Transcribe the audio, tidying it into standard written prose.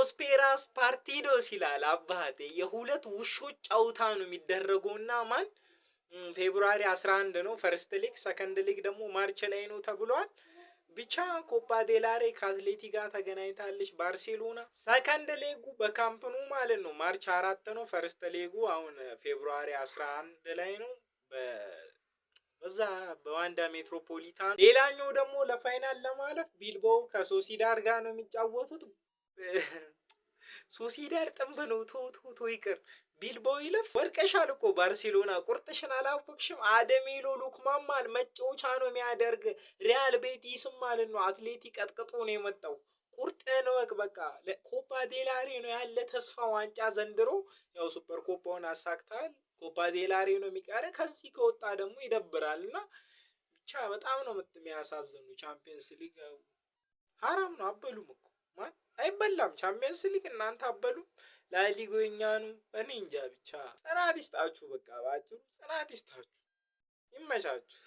Dos perras partidos ይላል አባቴ። የሁለት ውሾች ጨዋታ ነው የሚደረገውና ማን February 11 ነው first leg፣ second leg ደግሞ March ላይ ነው ተብሏል። ብቻ ኮፓ ዴላሬ ከአትሌቲ ጋር ተገናኝታለች ባርሴሎና። Second leg ኡ በካምፕ ኑ ማለት ነው March 4 ነው። First leg ኡ አሁን February 11 ላይ ነው በዛ በዋንዳ ሜትሮፖሊታን። ሌላኛው ደግሞ ለ final ለማለፍ ቢልባኦ ከሶሲዳር ጋር ነው የሚጫወቱት። ሶሲዳር ጥንብ ነው። ቶ ቶ ቶ ይቅር፣ ቢልባኦ ይለፍ። ወርቀሻል እኮ ባርሴሎና፣ ቁርጥሽን አላወቅሽም። አደሜሎ ሉክማን መጫወቻ ነው የሚያደርግ። ሪያል ቤቲስም ማለት ነው አትሌቲ ቀጥቅጦ ነው የመጣው። ቁርጥህን እወቅ። በቃ ኮፓ ዴላሬ ነው ያለ ተስፋ ዋንጫ ዘንድሮ። ያው ሱፐር ኮፓውን አሳክተሃል። ኮፓ ዴላሬ ነው የሚቀረ። ከዚህ ከወጣ ደግሞ ይደብራል እና ብቻ በጣም ነው የሚያሳዝኑ። ቻምፒየንስ ሊግ ሀራም ነው፣ አበሉም እኮ ማን አይበላም። ቻምፒየንስ ሊግ እናንተ አበሉም፣ ላሊጎ የኛ ነው። እኔ እንጃ ብቻ ጽናት ይስጣችሁ። በቃ ባጭሩ ጽናት ይስጣችሁ፣ ይመቻችሁ።